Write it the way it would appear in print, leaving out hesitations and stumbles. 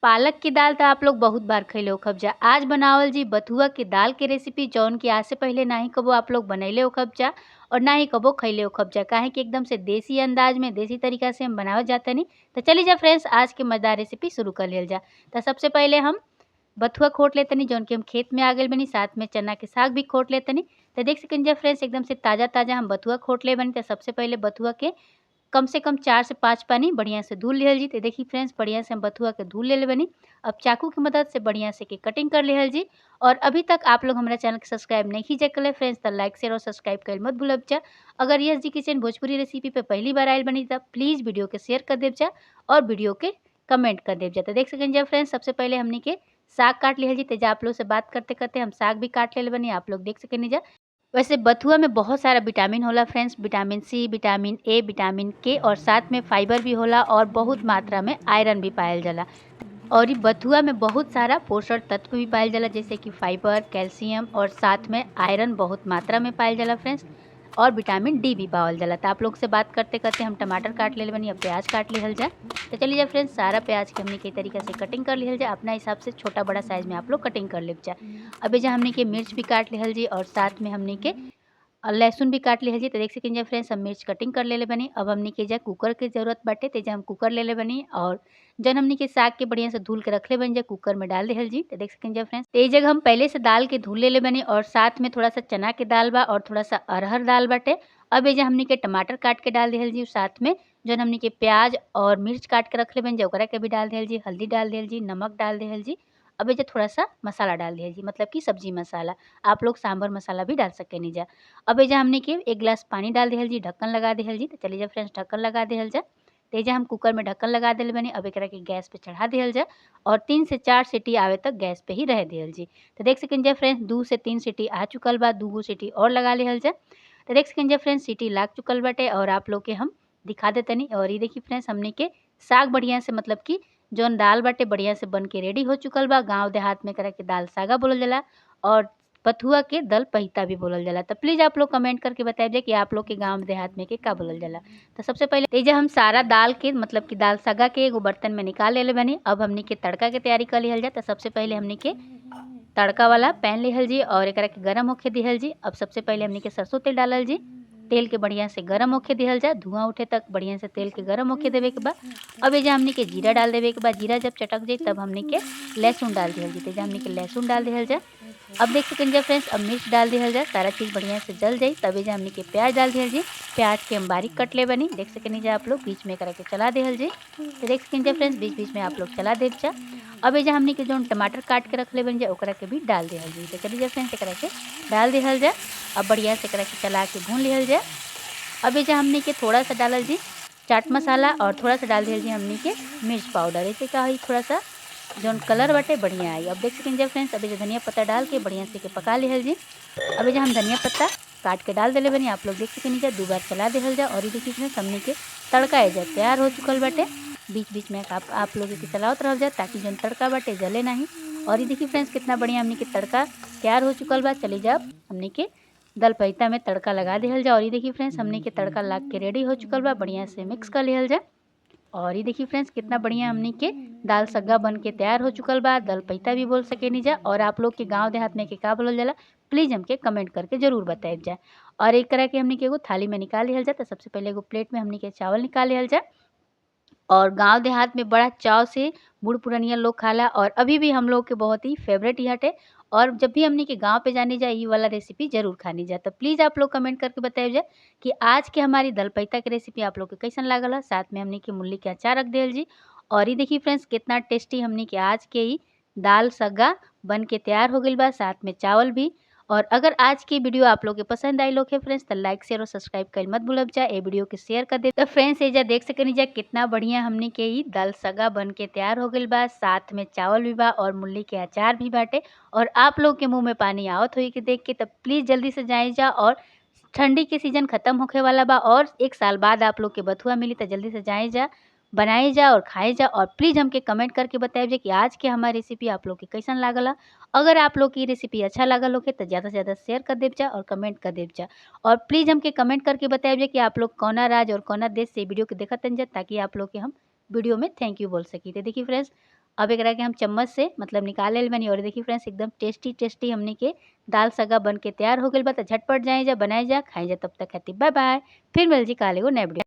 पालक के दाल त आप लोग बहुत बार खइले होखब जा। आज बनावल जी बथुआ के दाल के रेसिपी जौन की आज से पहिले नाही कबो आप लोग बनैले होखब जा और ना ही कबो खइले होखब जा, काहे कि एकदम से देसी अंदाज में देसी तरीका से हम बनावल जातनी। तो चलिए जा फ्रेंड्स, आज के मज़ेदार रेसिपी शुरू कर लिहल जा। तो सबसे पहले हम बथुआ खोट लेतनी जौन कि हम खेत में आ गइल बनी, साथ में चना के साग भी खोट लेतनी। तो देख सकनी जा फ्रेंड्स, एकदम से ताज़ा ताज़ा हम बथुआ खोट ले बनी। तो सबसे पहले बथुआ के कम से कम 4 से 5 पानी बढ़िया से धुल लिहल जी। तो देखी फ्रेंड्स, बढ़िया से हम बथुआ के धुल ले बनी। अब चाकू की मदद से बढ़िया से के कटिंग कर लिहल जी। और अभी तक आप लोग हमारा चैनल के सब्सक्राइब नहीं कर फ्रेंड्स तो लाइक शेयर और सब्सक्राइब कर मत भूलब जा। अगर यस जी किचन भोजपुरी रेसिपी पे पहली बार आयल बनी तब प्लीज़ वीडियो के शेयर कर देव जा और वीडियो के कमेंट कर देव जा। तो देख सकें जा फ्रेंड्स, सबसे पहले हमने के साग काट लिहल जी। तेजा आप लोग से बात करते करते हम साग भी काट ले बनी, आप लोग देख सकें जा। वैसे बथुआ में बहुत सारा विटामिन होला friends, vitamin C, vitamin A, vitamin K और साथ में फाइबर भी होला और बहुत मात्रा में आयरन भी पायल जाला। और ये बथुआ में बहुत सारा पोषण तत्व भी पायल जाला, जैसे कि फाइबर, कैल्शियम और साथ में आयरन बहुत मात्रा में पायल जाला फ्रेंड्स, और विटामिन डी भी पावल जाला। तो आप लोग से बात करते करते हम टमाटर काट ले बनी, अब प्याज काट लिहल जा। तो चलिए जा फ्रेंड्स, सारा प्याज के हमने के तरीका से कटिंग कर लिहल जा। अपना हिसाब से छोटा बड़ा साइज़ में आप लोग कटिंग कर ले जा। अभी जा हमने के मिर्च भी काट लिहल जी और साथ में हमने के लहसुन भी काट लिहल जी। तो देख सकें जा फ्रेंड्स, हम मिर्च कटिंग कर ले बनी। अब हमने के जा कुकर के जरूरत बाटे, तो जा हम कुकर ले ले बनी और जन हमने के साग के बढ़िया से धुल के रख ले बनी जा कुकर में डाल दिहल जी। तो देख सकें जा फ्रेंड्स, तो जगह हम पहले से दाल के धुल ले बनी और साथ में थोड़ा सा चना के दाल बा और थोड़ा सा अरहर दाल बाटे। अब ये हमने के टमाटर काट के डाल दिहल जी, साथ में जन हमने के प्याज और मिर्च काट के रख ले बनी जा ओकरा के भी डाल दिहल जी, हल्दी डाल दिहल जी, नमक डाल दिहल जी। अब ये थोड़ा सा मसाला डाल दिया जी, मतलब कि सब्जी मसाला, आप लोग सांभर मसाला भी डाल सके नहीं जा। अब ये हमने के 1 गिलास पानी डाल दिहल जी, ढक्कन लगा दिहल जी। तो चलिए जा फ्रेंड्स, ढक्कन लगा दिहल जा। तो ये हम कुकर में ढक्कन लगा दिल बनी। अब एकरा के गैस पे चढ़ा दिहल जा और 3 से 4 सीटी आवे तक गैस पे ही रह दिहल जी। तो देख सकें जा फ्रेंड्स, 2 से 3 सीटी आ चुकल बा, 2 सीटी और लगा लिहल जा। तो देख सकें जा फ्रेंड्स, सीटी लाग चुकल बाटे और आप लोग के हम दिखा देतनी। और ये देखिए फ्रेंड्स, हमने के साग बढ़िया से मतलब कि जौन दाल बाटे बढ़िया से बन के रेडी हो चुकल बा। गांव देहात में करा के दाल सागा बोलल जाला और बथुआ के दल पहिता भी बोलल जाला। तो प्लीज़ आप लोग कमेंट करके बताइए जा कि आप लोग के गांव देहात में के का बोलल जाला। तो सबसे पहले तेजा हम सारा दाल के मतलब कि दाल सागा के एगो बर्तन में निकाल ले बनी। अब हमने के तड़का के तैयारी कर लिहल जा। तो सबसे पहले हमने के तड़का वाला पैन लिहल जी और एकरा के गरम होके दिहल जी। अब सबसे पहले हमने के सरसों तेल डालल जी। तेल के बढ़िया से गरम होके दिहल जा, धुआं उठे तक बढ़िया से तेल के गरम होके देवे के बाद अब ये हमने के जीरा डाल देवे के बाद जीरा जब चटक जाए तब हमने के लहसुन डाल दिहल जी। तो हमने के लहसुन डाल दिहल जा। अब देख सकें जा फ्रेंड्स, अब मिर्च डाल दिहल जा। सारा चीज़ बढ़िया से जल जाए तब ये हमने के प्याज डाल दिहल जी। प्याज के हम बारीक कट ले बनी, देख सकें जा आप लोग बीच में करा के चला दिहल जी। तो देख सकें जा फ्रेंड्स, बीच बीच में आप लोग चला दे जा। अब ये हमने के जो टमाटर काट के रख ले बन जा ओकरा के भी डाल दिहल जी। तो चलिए जा फ्रेंड्स, एकरा के डाल दिहल जा। अब बढ़िया से एकरा के चला के भून लिहल जा। अब ये हमने के थोड़ा सा डालल जी चाट मसाला और थोड़ा सा डाल दिहल जी हमने के मिर्च पाउडर। ऐसे का है थोड़ा सा जौन कलर बाटे बढ़िया आई। अब देख सकें जा फ्रेंड्स, अब ये धनिया पत्ता डाल के बढ़िया से के पका लिहल जी। अब ये हम धनिया पत्ता काट के डाल दिले बनी, आप लोग देख सकें जा। 2 बार चला दिहल जा। और ये देखिए फ्रेंड्स, हमने के तड़का एजा तैयार हो चुकल बाटे। बीच बीच में आप लोग के चलावत रह जा ताकि जौन तड़का बाटे जले नहीं। और ये देखिए फ्रेंड्स, कितना बढ़िया हमने के तड़का तैयार हो चुकल बा। चले जा हमने के दल पैता में तड़का लगा दिहल जा। और ये देखिए फ्रेंड्स, हमने के तड़का लाग के रेडी हो चुकल बा, बढ़िया से मिक्स कर लिहल जा। और ये देखिए फ्रेंड्स, कितना बढ़िया हमने के दाल सग्गा बन के तैयार हो चुकल बा। दल पैता भी बोल सके नहीं जा। और आप लोग के गांव देहात में के का बोलल जाला प्लीज़ हमके कमेंट करके जरूर बताइब जा। और एक तरह के हमने के एगो थाली में निकाल लिहल जा। तो सबसे पहले एगो प्लेट में हमने के चावल निकाल लिहल जा। और गांव देहात में बड़ा चाव से बूढ़ पुरनिया लोग खाला और अभी भी हम लोग के बहुत ही फेवरेट ही हटे। और जब भी हमने के गांव पे जाने जाए ये वाला रेसिपी जरूर खानी जाए। तो प्लीज़ आप लोग कमेंट करके बताइए जाए कि आज के हमारी दल पैता के रेसिपी आप लोग के कैसन लागल है। साथ में हमने के मूली के अचार रख दिल जी। और ये देखिए फ्रेंड्स, कितना टेस्टी हमने के आज के ही दाल सग्गा बन के तैयार हो गई बा, साथ में चावल भी। और अगर आज की वीडियो आप लोग के पसंद आई लोग है फ्रेंड्स तो लाइक शेयर और सब्सक्राइब कर मत भूलब जा, ए वीडियो के शेयर कर दे। तो फ्रेंड्स एजा देख सकनी जा कितना बढ़िया हमने के ई दाल सगा बन के तैयार हो गइल बा, साथ में चावल भी बा और मूली के अचार भी बाटे। और आप लोग के मुँह में पानी आवत होई के देख के, तब प्लीज़ जल्दी से जाए जा। और ठंडी के सीजन खत्म होखे वाला बा और 1 साल बाद आप लोग के बथुआ मिली, तो जल्दी से जाए जा, बनाए जा और खाए जा। और प्लीज़ हमके कमेंट करके बताइए जा कि आज के हमारी रेसिपी आप लोग के कैसन लागल। अगर आप लोग की रेसिपी अच्छा लागल होखे तो ज़्यादा से ज़्यादा शेयर कर देव जा और कमेंट कर देव जा। और प्लीज़ हमके कमेंट करके बताइए जा कि आप लोग कौना राज्य और कौना देश से वीडियो के देखत जा, ताकि आप लोग के हम वीडियो में thank you बोल सकी। तो देखिए फ्रेंड्स, अब एकरा के हम चम्मच से मतलब निकाल लेल बानी और देखी फ्रेंड्स एकदम टेस्टी टेस्टी हमनी के दाल सग्गा बन के तैयार हो गइल बा। त झटपट जाई जा, बनाई जा, खाई जा। तब तक खातिर बाय बाय। फिर मिल जी काल एगो नया वीडियो।